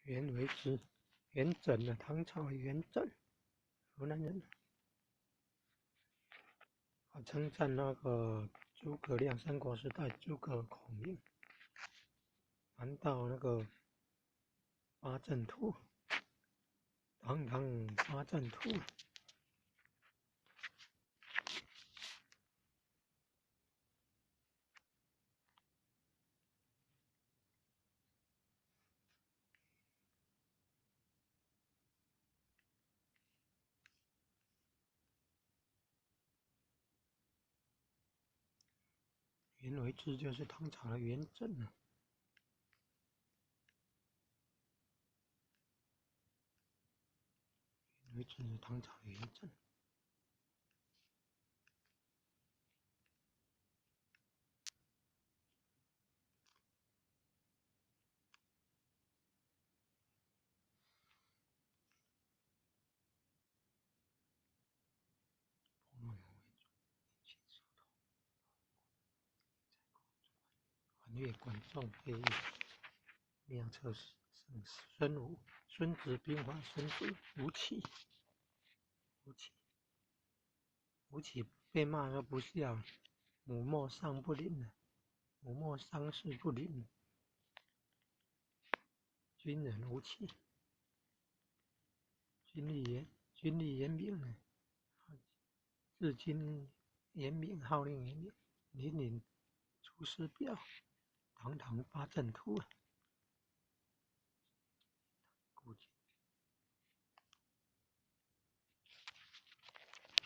袁维之，元稹啊，唐朝元稹，河南人。啊，称赞那个诸葛亮，三国时代诸葛孔明。谈到那个八阵图，堂堂八阵图。袁维之就是唐朝的元稹啊。袁维之是唐朝的元稹。翻阅管仲会议，妙策胜孙武，孙子兵法，孙子吴起，吴起，吴起被骂说不孝，母莫丧不宁，母莫丧事不宁。军人吴起，军律严明呢，治军严明，号令严明，凛凛出师表。堂堂八阵图啊！